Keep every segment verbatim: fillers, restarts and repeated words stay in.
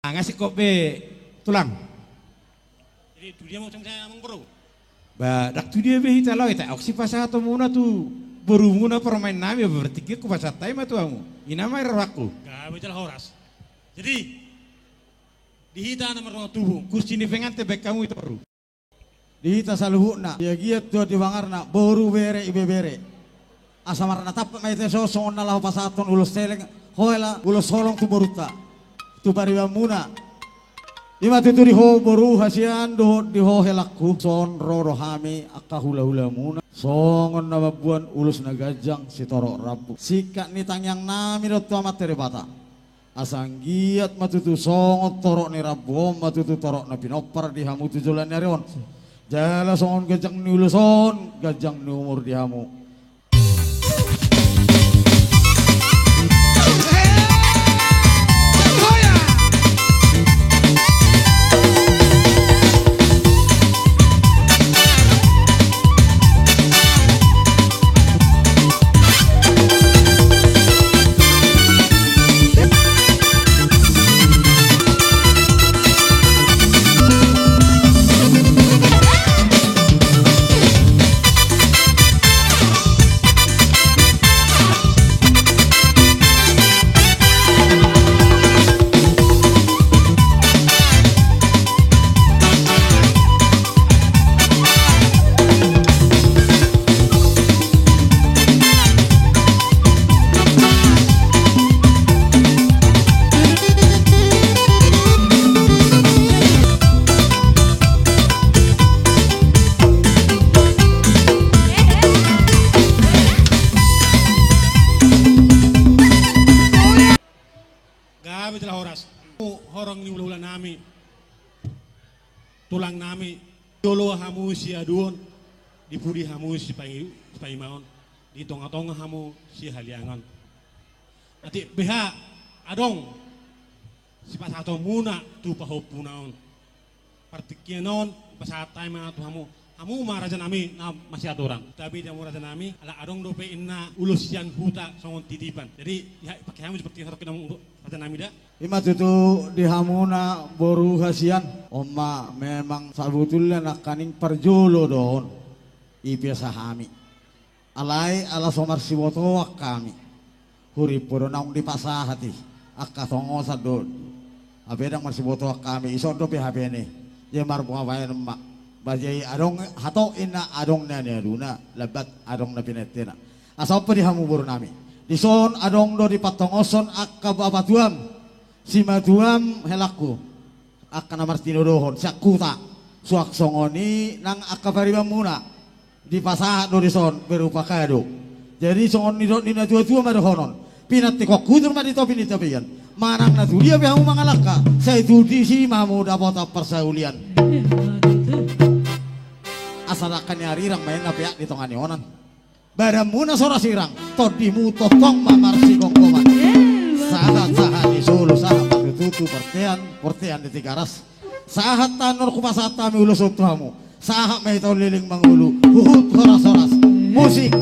Nga singkop be, Tulang. Jadi, tu dia ma ucap saya, Amangboru? Ba, ndang tu dia be hita laho, hita, auk sipasahatonmuna tu borumuna parumaennami, ba, berarti hupasahat hami ma tu hamu. I ma rohangku. Gabe jala horas. Jadi, di hita na mardongan tubu, kursi ni pengantén baen hamu i toru. Di hita saluhutna, di agia tu di bangarna, boru, bere, ibebere. Asa marnatampak ma hita i songon na laho pasahathon ulos heleng, hela, ulos holong tu borunta, tu paribanmuna. I ma tutu di ho boru hasian dohot di ho helangku, son ro do hami angka hulahulamuna songon na mamboan ulos na ganjang sitorop rambu. Singkat ni tangiangnami do tu Amanta Debata. Asa anggiat ma tutu songon torop ni rambu on ma tutu torop na pinompar di hamu tu joloan ni ari on. Jala songon ganjang ni ulos on, ganjang ni umur di hamu. Gabe jala horas. Horong ni hulahulanami, tulangnami, jolo hamu siaduon, di pudi hamu sipai-, sipaimaon, di tongatonga hamu sihaliangan. Atik beha adong sipasahatonmuna tu pahompuna on. Partingkian on, pasahat hami ma tu hamu. Hamu ma rajanami na masiaturang. Tapi di hamu rajanami, ala adong dope inna ulos sian huta songon titipan. Jadi, ya, pakai hamu seperti sarok na mu-, rajanami da. I ma tutu di hamuna boru hasian. On ma memang sabutulna nangkaning parjolo do on. I pe sa hami. Alai ala so marsibotoan hami. Hurimpu do naung dipasahat i. Angka tongosan do. Hape ndang marsibotoan hami. Ison dope hapeni. Ia marboa baen ma. Ba jadi adong hatop inna adong na niaduna. Lambat adong na pinentena. Asa on pe di hamu borunami. Dison adong do dipatongoshon angka bapatuam. Simatuam helangku. Angka na martinodohon, sian huta. Suang songon i nang angka paribanmuna. Dipasahat do dison, berupa kado. Jadi songon nidok ni natuatua ma dohonon. Pinantikhon hutur ma di topi ni tapian. Manang na tu dia pe hamu mangalangka. Sai tu disi ma hamu dapotan parsaulian. Asa dangka ni arirang ma inna peak di tonga ni onan. Badanmuna so ra sirang, tondimu tongtong ma marsigomgoman. Sahat-sahat ni solu, sahat ma tutu bontean, bontean di Tigaras. Sahat taon on hupasahat hami ulos on tu hamu. Sahat ma hita on leleng mangolu, huhut horas-horas. Musik.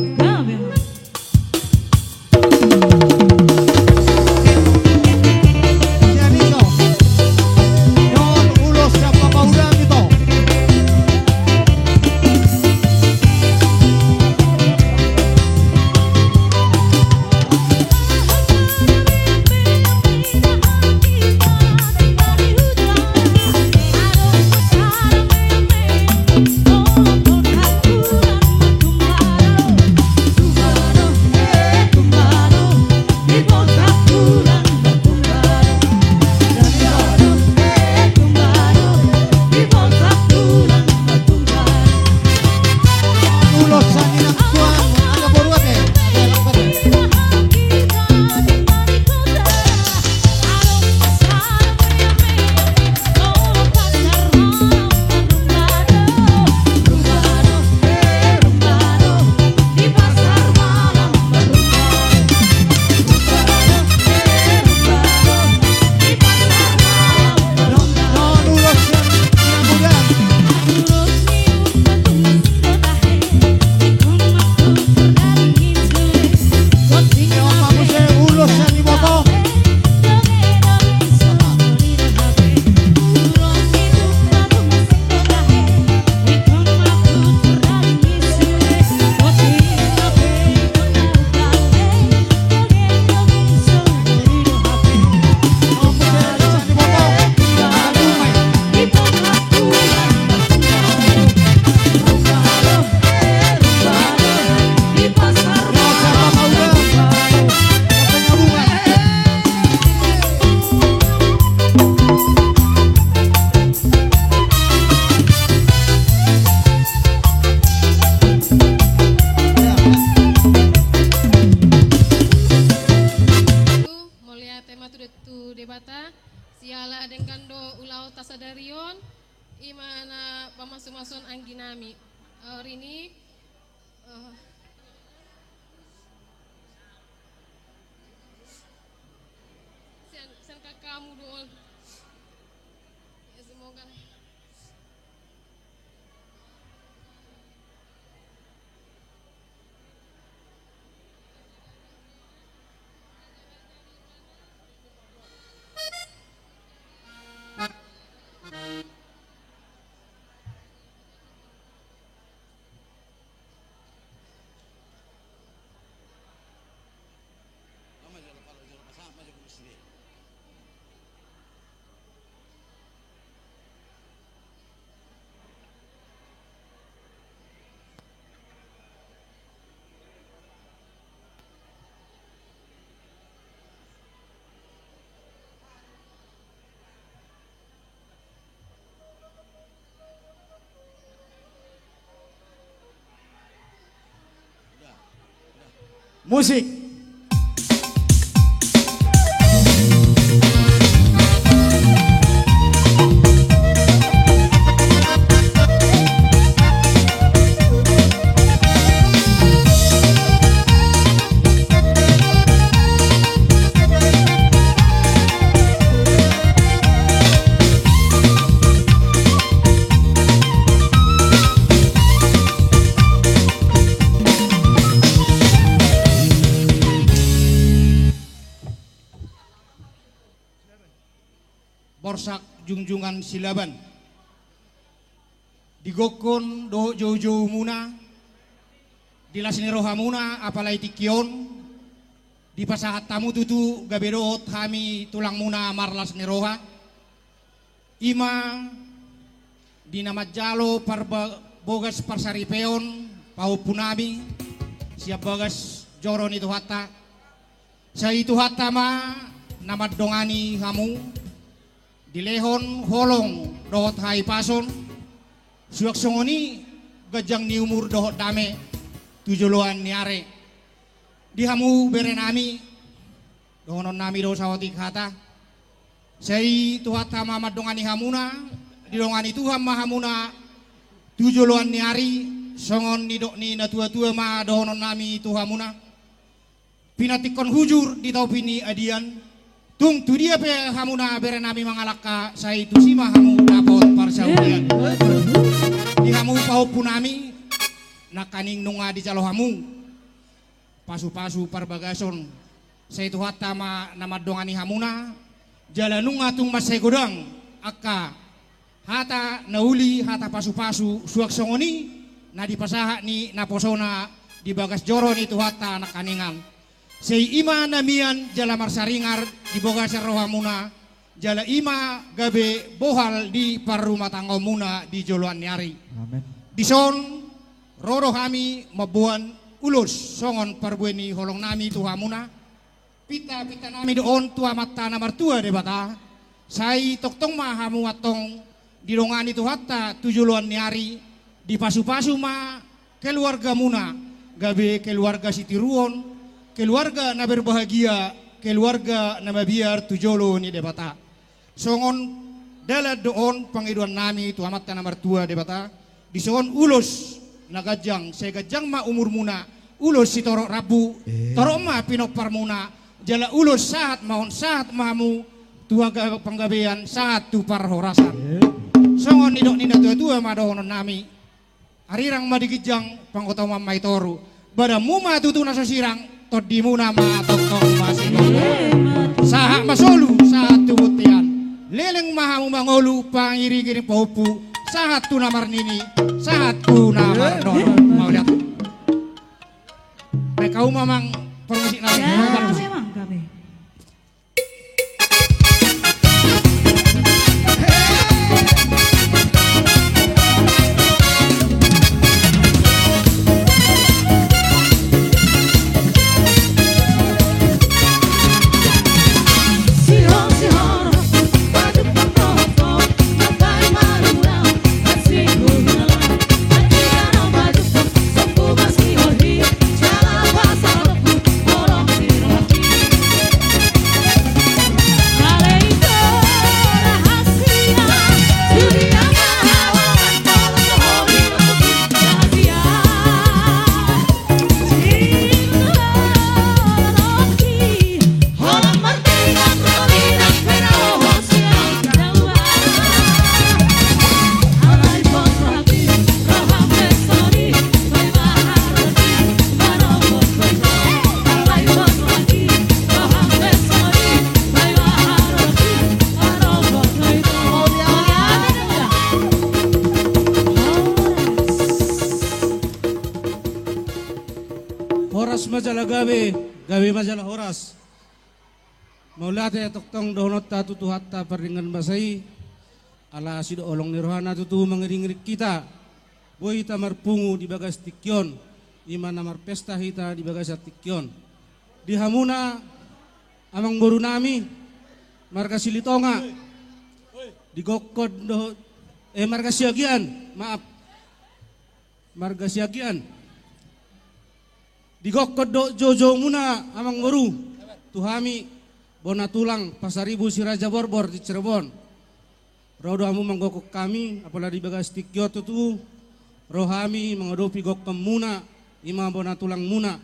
Denggan do ulaonta sadari on, i ma na pamasumasuon anggi nami. Eh, rini, eh, sian, sian kakakmu do on. Ya, semoga. Musik. Borsak jungjungan Silaban. Di gokhon dohot joujoumuna, di las ni rohamuna, apalai tingki on, dipasahat hamu tutu gabe dohot hami tulangmuna marlas ni roha. I ma di na manjalo parba-, bogas parsaripeon pahompunami sian bagas joro ni Tuhanta. Sai Tuhanta ma na mandongani hamu, dilehon holong dohot hahipason, suang songon i ganjang ni umur dohot dame tu joloan ni ari. Di hamu berenami, dohononnami do saotik hata. Sai Tuhanta ma mandongani hamuna, didongani Tuhan ma hamuna tu joloan ni ari, songon nidok ni natuatua ma dohononnami tu hamuna. Pinantikhon hujur di topi ni adian, tung tu dia pe hamuna berenami mangalangka, sai tusi ma hamu dapot parsaulian. Di hamu pahompunami, nangkaning nunga dijalo hamu pasupasu parbagason, sai Tuhanta ma na mandongani hamuna, jala nunga tung mansai godang angka hata na uli, hata pasupasu, suang songon i na dipasahat ni naposona di bagas joro ni Tuhanta nangkaningan. Sai i ma na mian jala marsaringar di bagasan rohamuna, jala i ma gabe bohal di parrumatanggaonmuna di joloan ni ari. Amen. Dison ro do hami mamboan ulos songon parbue ni holongnami tu hamuna. Pintapintanami do on tu Amanta na martua Debata. Sai tongtong ma hamu antong didongani Tuhanta tu joloan ni ari, dipasupasu ma keluargamuna gabe keluarga sitiruon, keluarga na berbahagia, keluarga na mabiar tu jolo ni Debata. Songon dalan do on pangidoannami tu Amanta na martua Debata, dison ulos na ganjang, sai ganjang ma umurmuna, ulos sitorop rambu, eh, torop ma pinomparmuna, jala ulos sahat ma on, sahat ma hamu tu haga-, panggabean, sahat tu parhorasan. Eh. Songon nidok ni natuatua ma dohononnami. Arirang ma di ginjang, pangotoman ma i toru. Badanmu ma tutu na so sirang, tondimuna ma tongtong masihol. Sahat ma solu, sahat tu bontean. Leleng ma hamu mangolu, pangiringiring pahompu, sahat tu na marnini, sahat tu na marnono. Mauliate. Baik, hamu ma amang parmusik nami. Ya, memang kami. Jala gabe, gabe ma jala horas. Mauliate tongtong dohononta tu Tuhanta pardenggan basa i, ala sidok holong ni rohana tutu mangiringiring hita. Boi hita marpungu di bagas tingki on, i ma na marpesta hita di bagas tingki on. Di hamuna amangboru nami, marga Silitonga, di gokkon do, eh, marga Siagian, maaf. Marga Siagian. Di gokkon do joujou muna amangboru tu hami, bona tulang Pasaribu Siraja Borbor di Cirebon. Ro do hamu manggokkon hami, apala di bagas tingki on tutu, ro hami mangadopi gokkon muna, i ma bona tulang muna.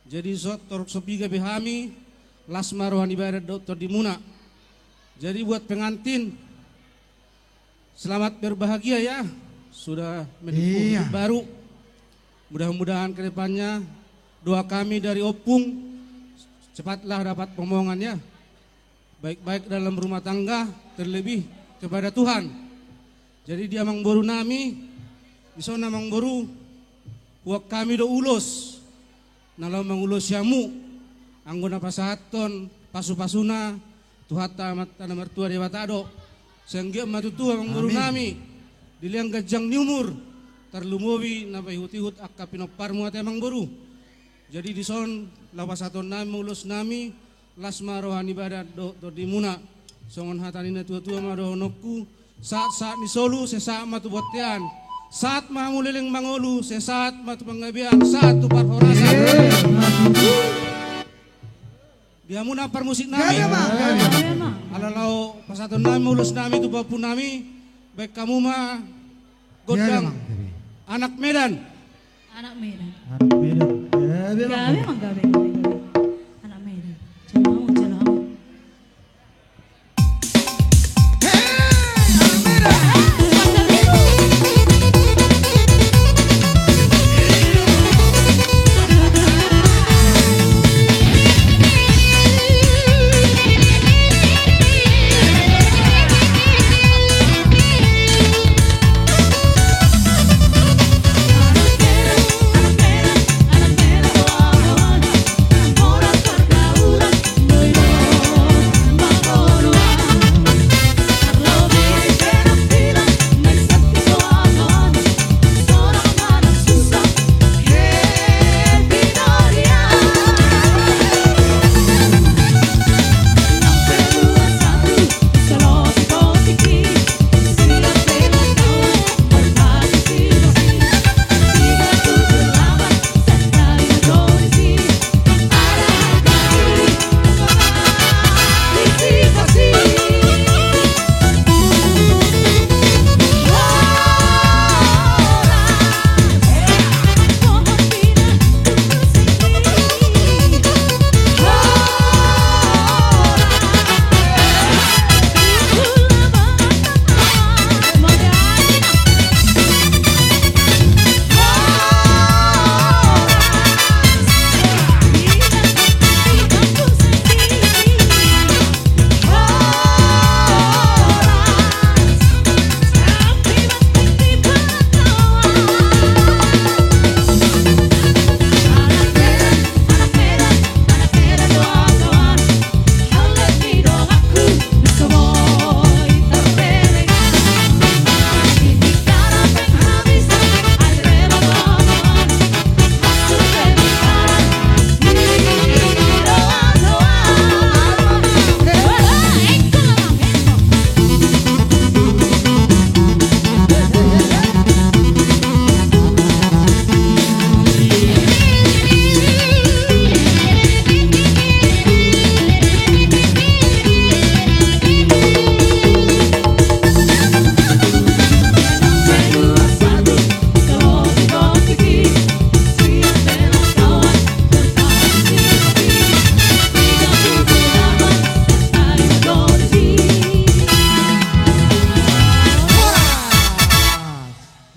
Jadi so, torop so piga pe hami, las ma roha ni badan dohot tondi muna. Jadi buat pengantin, selamat berbahagia ya, sudah menempuh hidup baru. Mudah-mudahan ke depannya doa kami dari Opung, cepatlah dapat momongan ya. Baik-baik dalam rumah tangga, terlebih kepada Tuhan. Jadi di amangboru nami, di son amangboru, huboan hami do ulos na laho mangulosi hamu, anggo na pasahathon pasupasuna Tuhanta Amanta na martua Debata do. Sai anggiat ma tutu amangboru nami dilehon ganjang ni umur, tarlumobi na paihutihut angka pinomparmu ate amangboru. Jadi di son laho pasahaton nami ma ulos nami, las ma roha ni badan dohot tondi muna. Songon hata ni na tuatua ma dohononku, sahat-sahat ni solu sai sahat ma tu bontean. Sahat ma hamu leleng mangolu, sai sahat ma tu panggabean, sahat tu parhorasan. Di hamuna parmusik nami. Ala laho pasahaton nami ma ulos nami tu pahompu nami, baen hamu ma gondang Anak Medan. Anak Medan. Anak Medan. Gabe ma, gabe, gabe, gabe. Anak Medan. Jalo hamu, jalo hamu.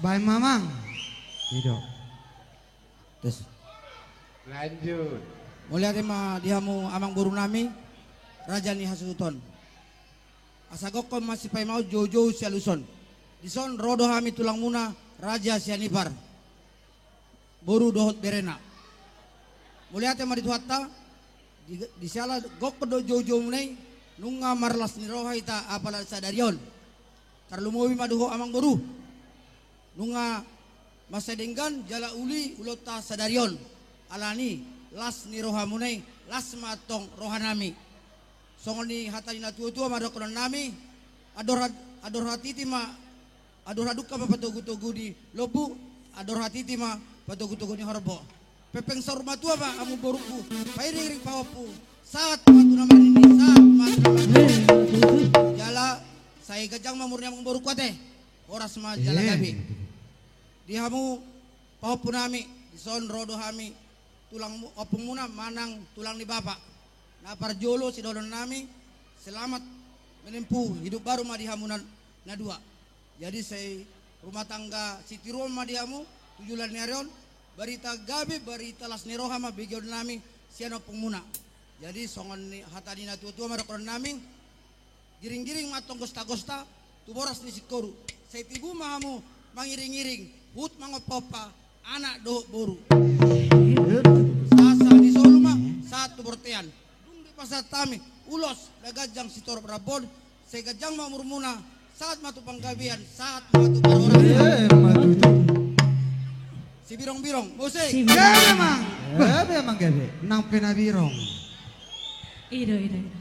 Baen ma, Amang. Ido. Tes. Lanjut. Mauliate ma di hamu amangboru nami, raja ni hasuhuton. Asa gokkon ma sipaimaon, joujou sialuson. Di son ro do hami tulangmuna, Raja Sianipar, boru dohot berena. Mauliate ma di Tuhanta, di, di siala gokhon dohot joujoumuna i, nunga marlas ni roha hita apala sadari on. Tarlumobi ma dohot amangboru. Nunga mansai denggan jala uli ulaonta sadari on. Alani las ni rohamuna i, las ma antong rohanami. Songon ni hata ni natuatua ma dohononnami, andor hat-, andor hatiti ma, andor hadungka ma patogutogu ni lombu, andor hatiti ma patogutogu ni horbo. Pepeng saur matua ma hamu borungku, pairingiring pahompu, sahat ma tu na marnini, sahat ma tu na marnini. Jala sai ganjang ma umur ni amangborungku ate, horas ma jala gabe. Di hamu pahompunami, dison ro do hami tulang mu-, ompungmuna manang tulang ni bapa. Na parjolo sidohononnami, selamat menempuh hidup baru ma di hamu na, na dua. Jadi sai rumah tangga sitiruon ma di hamu tu joloan ni ari on, barita gabe, barita las ni roha ma begeonnami sian ompungmuna. Jadi songon ni hata ni natuatua ma dohononnami, giringgiring ma antong gostagosta tu boras ni singkoru. Sai tibu ma hamu mangiringiring, huhut mangompaompa anak dohot boru. Sahat, sahat di solu ma, sahat tu bortean. Dung dipasahat hami ulos na ganjang sitorop rambon, sai ganjang ma umurmuna, sahat ma tu panggabean, sahat ma tu parhorasan. Eh, ma tutu. Sibirongbirong, musik. Gabe, Amang. Gabe, Amang, gabe. Nang pe na birong. Ido, ido, ido.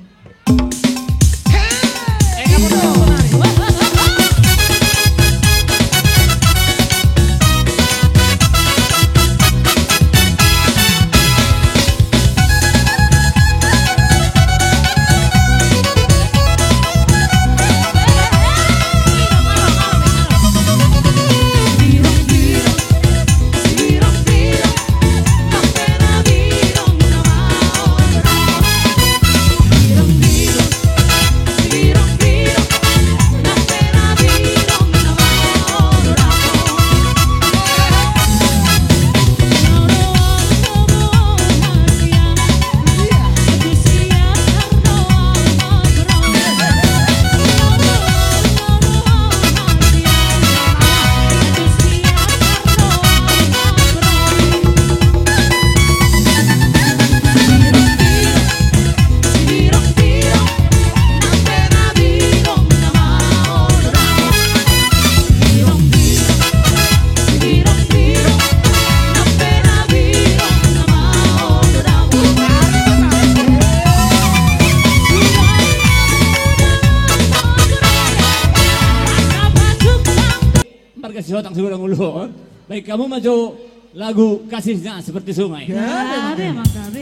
Marga Sihotang sudah ngulu. Baik, hamu ma jo lagu Kasihnya Seperti Sungai. Gabe, Amang, gabe.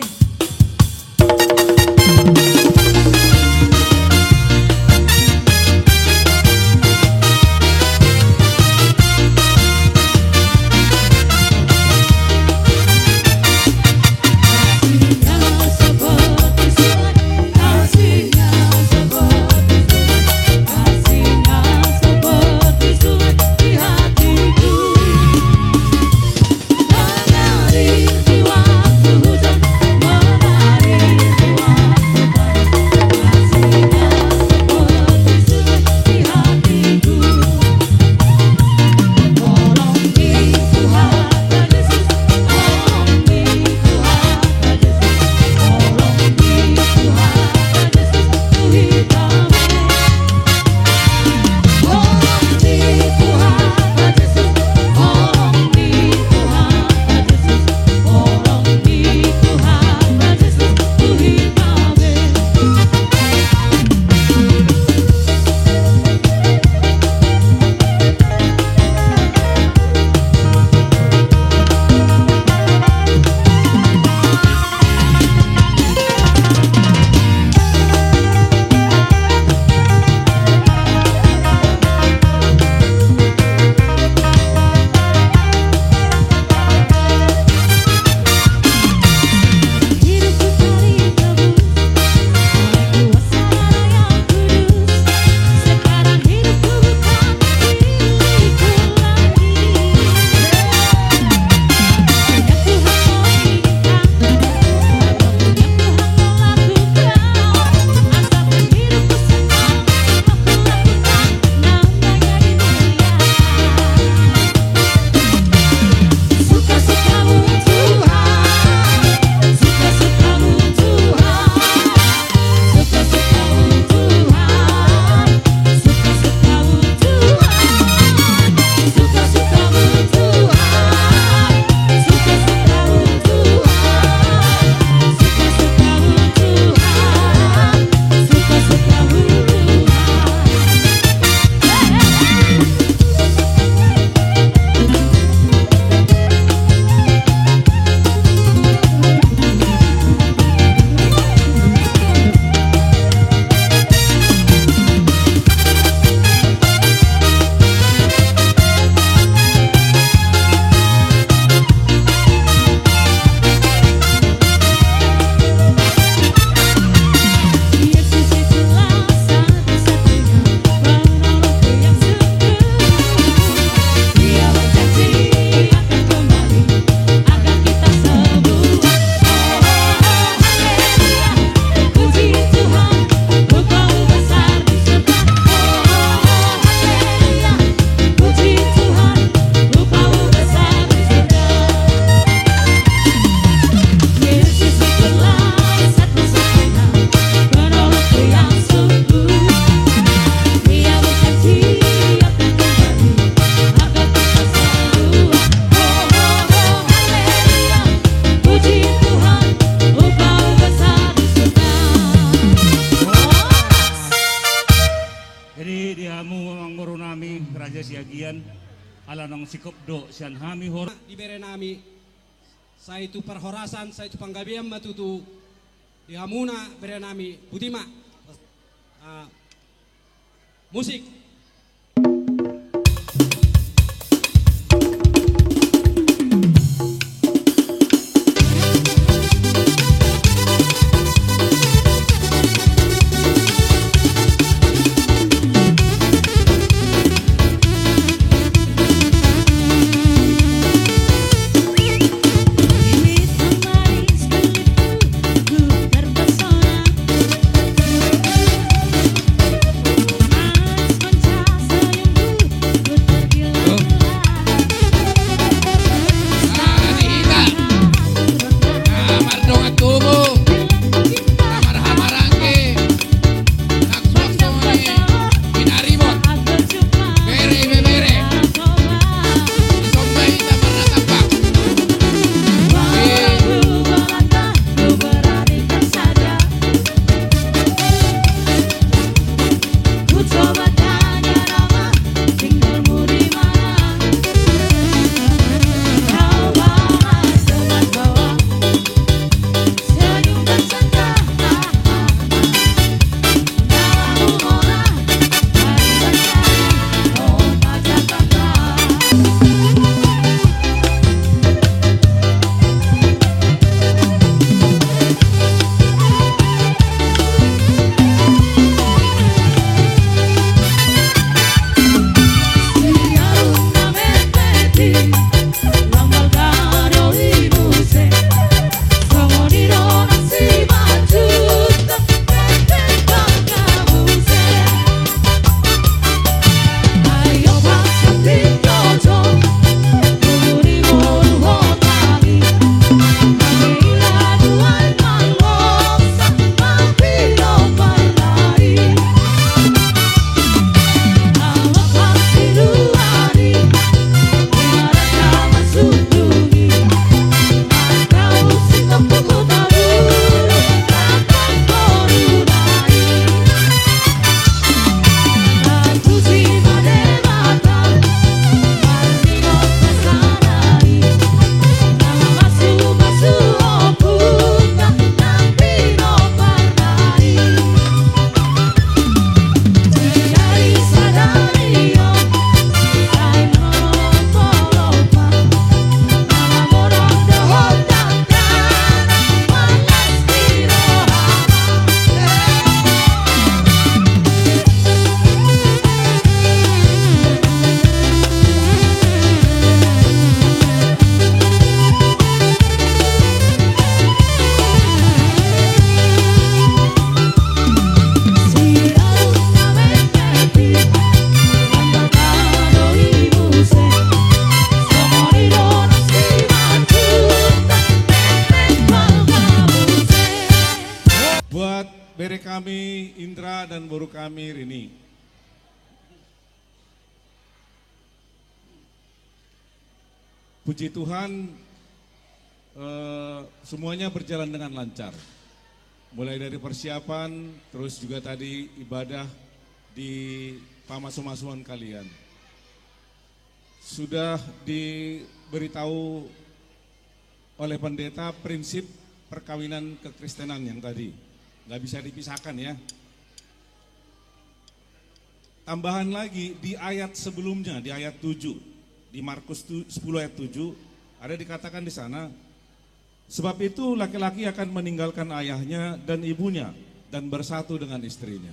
Amangboru nami Raja Siagian, ala naung singkop do sian hami hor- Di bere nami, sai tu parhorasan, sai tu panggabean ma tutu di hamuna bere nami, botima. Ah, musik. Buat bere kami Indra dan boru kami Rini. Puji Tuhan, eh, semuanya berjalan dengan lancar. Mulai dari persiapan, terus juga tadi ibadah di pamasu-masuan kalian. Sudah diberitahu oleh pendeta prinsip perkawinan kekristenan yang tadi. Nggak bisa dipisahkan ya. Tambahan lagi, di ayat sebelumnya, di ayat tujuh, di Markus tu-, sepuluh ayat tujuh, ada dikatakan di sana, "Sebab itu laki-laki akan meninggalkan ayahnya dan ibunya dan bersatu dengan istrinya."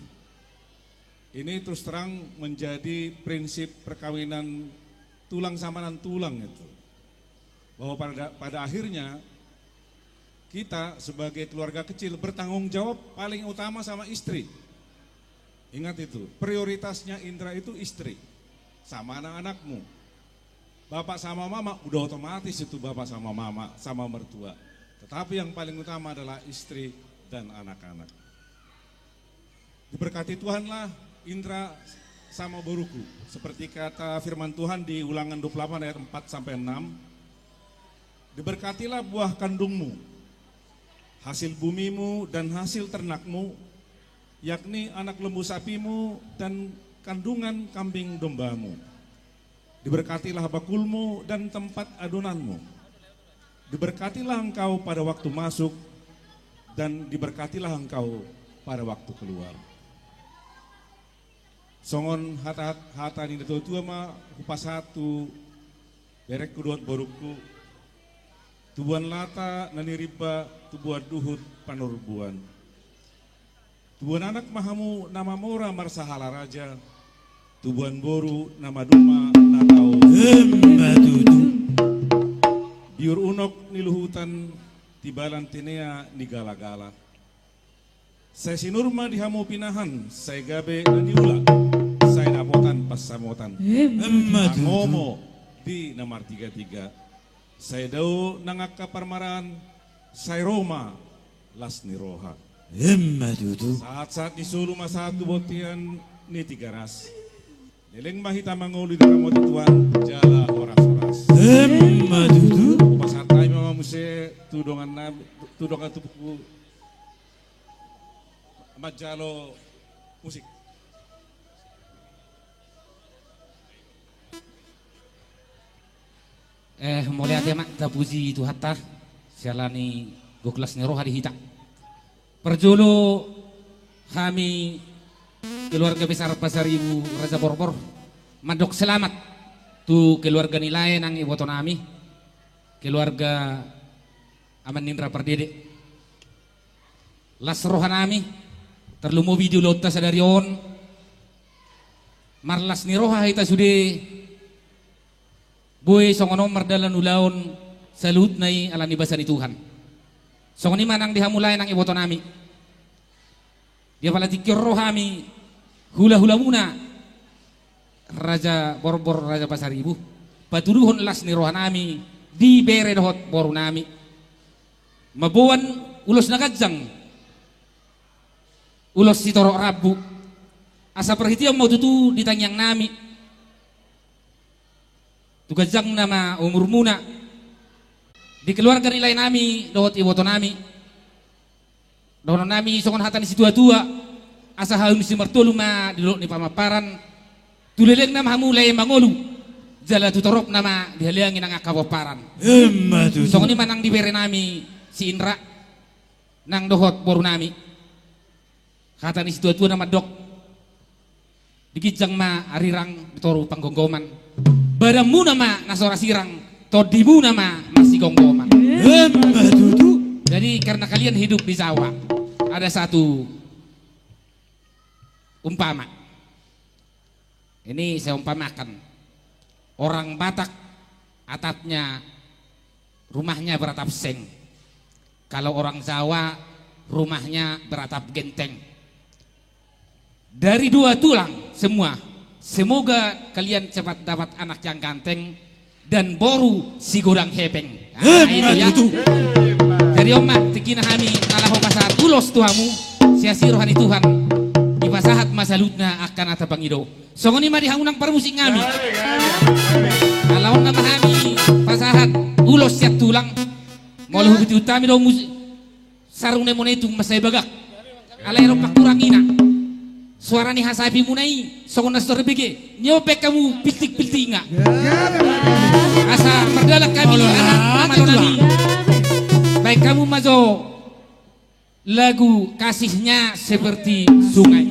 Ini terus terang menjadi prinsip perkawinan tulang sama dengan tulang itu. Bahwa pada, pada akhirnya kita sebagai keluarga kecil bertanggung jawab paling utama sama istri. Ingat itu, prioritasnya Indra itu istri sama anak-anakmu. Bapak sama mama, udah otomatis itu bapak sama mama, sama mertua. Tetapi yang paling utama adalah istri dan anak-anak. Diberkati Tuhanlah Indra sama boruku. Seperti kata firman Tuhan di Ulangan dua puluh delapan ayat empat sampai enam, "Diberkatilah buah kandungmu, hasil bumimu dan hasil ternakmu, yakni anak lembu sapimu dan kandungan kambing dombamu. Diberkatilah bakulmu dan tempat adonanmu. Diberkatilah engkau pada waktu masuk, dan diberkatilah engkau pada waktu keluar. Songon hata, hata ni natuatua ma hupasahat tu berengku dohot borungku, tubuan lata na nirimba, tubuan duhut panurbuan. Tubuan anak ma hamu na mamora marsahala raja, tubuan boru na maduma na tau. Emma tutu. Biur unok ni luhutan, tibalan tinea ni galagala. Sai sinur ma di hamu pinahan, sai gabe na niula, sai dapotan pansamotan. Emma tutu. Angomo di na martigatiga. Sai dao nang angka parmaraan, sai ro ma las ni roha. Emma tutu. Sahatsahat ni solu ma sahat tu bontean ni Tigaras. Leleng ma hita mangolu diramoti Tuhan jala horas-horas. Emma tutu. Hupasahat hami ma muse tu dongan nami, tu dongan tubuku. Manjalo musik. Eh, mauliate ma, tapuji Tuhanta, siala ni gok las ni roha di hita. Parjolo hami keluarga besar Pasaribu Raja Borbor mandok selamat tu keluarga ni lae nang iboto nami, keluarga Aman Indra Pardede. Las roha nami, tarlumobi di ulaonta sadari on, marlas ni roha hita sude, boi songon on mardalan ulaon saluhutna i ala ni basa ni Tuhan. Songon i ma nang di hamu lae nang iboto nami. Di apala tingki on ro hami hula-hulamuna Raja Borbor, Raja Pasaribu, patuduhon las ni roha nami di bere dohot boru nami. Mamboan ulos na ganjang, ulos sitorop rambu. Asa parhitean ma tutu di tangiang nami. Tu ganjangna ma umurmuna di keluarga ni lae nami dohot iboto nami. Dohonon nami songon hata ni situatua, asa hau ni simartolu ma di dolok ni pamaparan. Tu lelengna ma hamu lae mangolu, jala tu toropna ma dihaleangi nang angka pomparan. Emma tutu. Songon i ma nang di bere nami si Indra nang dohot boru nami. Hata ni situatua na mandok, di ginjang ma arirang, di toru panggomgoman. Badanmuna ma na so ra sirang, tondimuna ma marsigomgoman. Emma tutu. Jadi karena kalian hidup di Jawa, ada satu umpama. Ini saya umpamakan. Orang Batak atapnya, rumahnya beratap seng. Kalau orang Jawa, rumahnya beratap genteng. Dari dua tulang semua. Semoga kalian cepat dapat anak yang ganteng dan boru sigodang hepeng. Ah, emma itu ya. Tutu. Jadi on ma, tingkina hami na laho pasahat ulos tu hamu, sian roha ni Tuhan, dipasahat ma saluhutna angka na tapangido. Songon i ma di hamu nang parmusik nami. Ala on nama hami pasahat ulos sian tulang. Molo hubiti hutami do musik. Sarung na mone tung masai bagak. Alai ro pakurangina. Suara ni hasapimuna i songon na suara bege. Nio pe kamu piltik-piltik nga. Asa mardalan kami anak malo nami. Baen hamu ma jo lagu Kasihnya Seperti Sungai.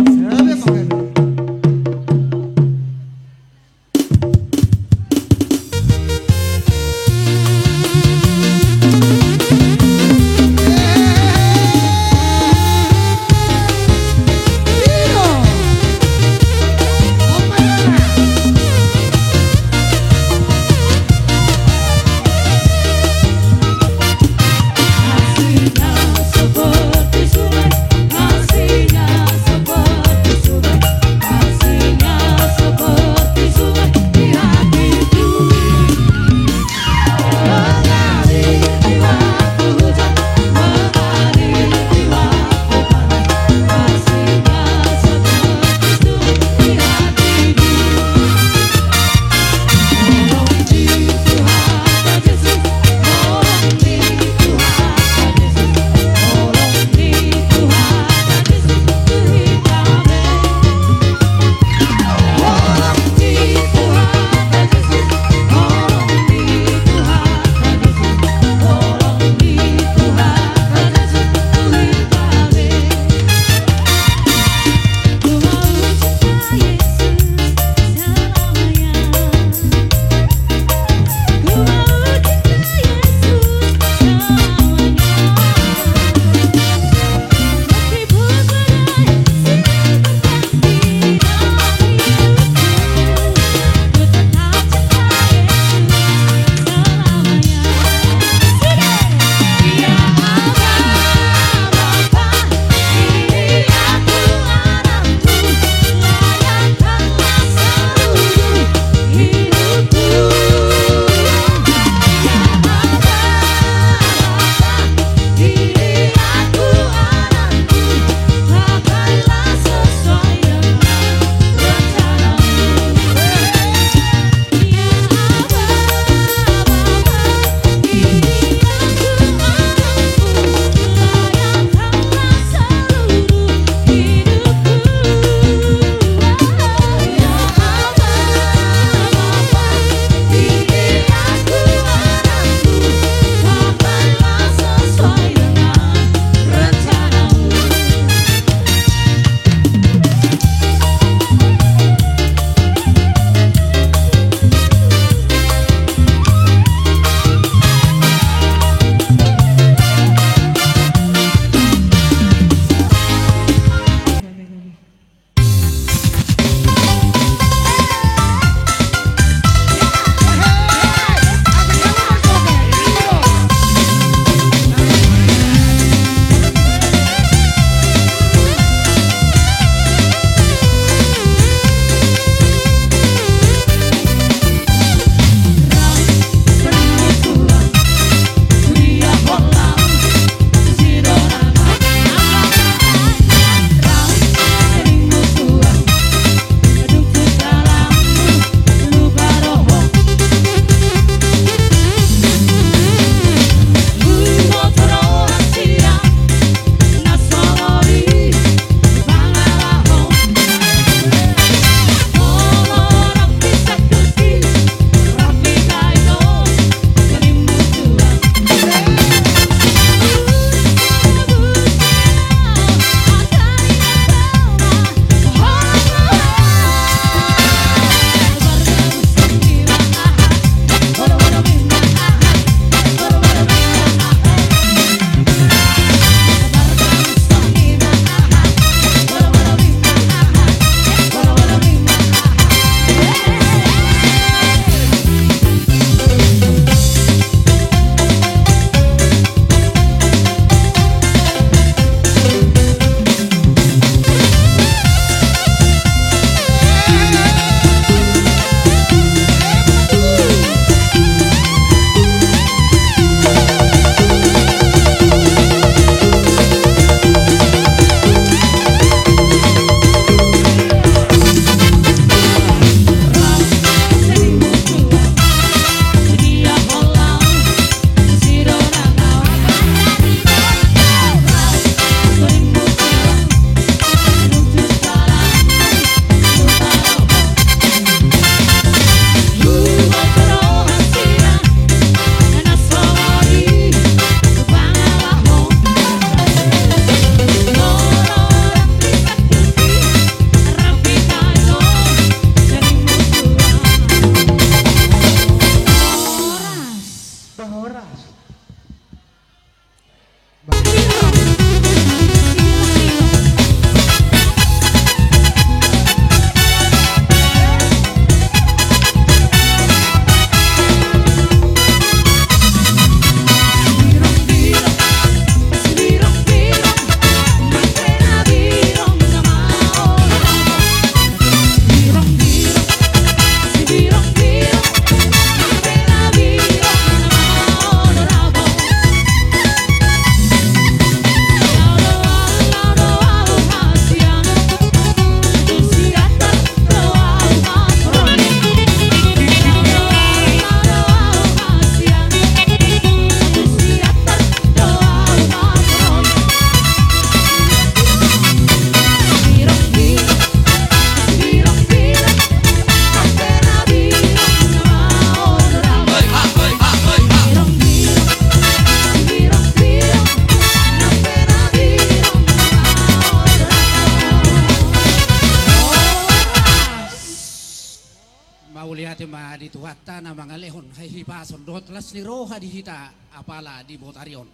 Mauliate ma di Tuhanta na mangalehon hahipason dohot las ni roha di hita apala di botari on.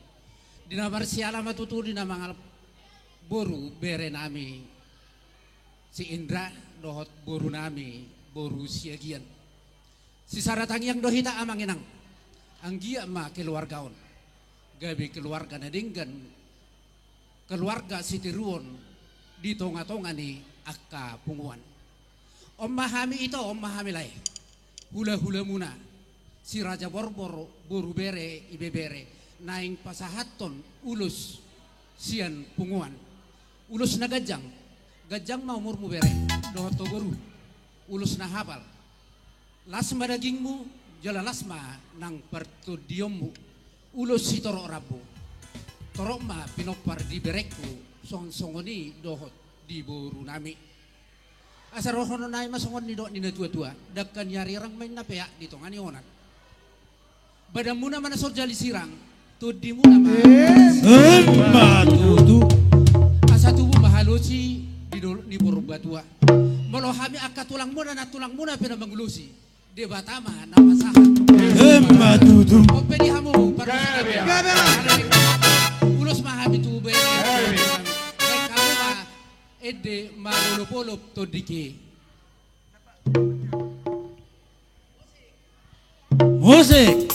Di na marsiala ma tutu di na mangalap boru bere nami si Indra dohot boru nami boru Siagian. Sisada tangiang do hita amang inang. Anggiat ma keluarga on gabe keluarga na denggan, keluarga sitiruon di tonga-tonga ni angka punguan. On ma hami ito, on ma hami lae. Hula-hulamuna si Raja Borbor boru bere ibebere naeng pasahathon ulos sian punguan. Ulos na ganjang, ganjang ma umurmu bere dohot ho boru. Ulos na hapal, las ma dagingmu jala las ma nang partondionmu. Ulos sitorop rambu, torop ma pinompar di berengku, songon-songon i dohot di boru nami. Asa rohononnami ma songon nidok ni na tua-tua, dangka ni arirang ma inna peak di tonga ni onan. Badanmuna ma na so jali sirang, tondimuna ma. Emma tutu. Asa tubu ma halosi di dolok ni Purbatua. Molo hami angka tulangmuna, na tulangmuna pe na mangulosi, Debata ma na pasahat. Emma tutu. On pe di hamu parmusik. Gabe ma. Ulos ma hami tu bere. Baen hamu ma ende marolop-olop tondingki. Musik.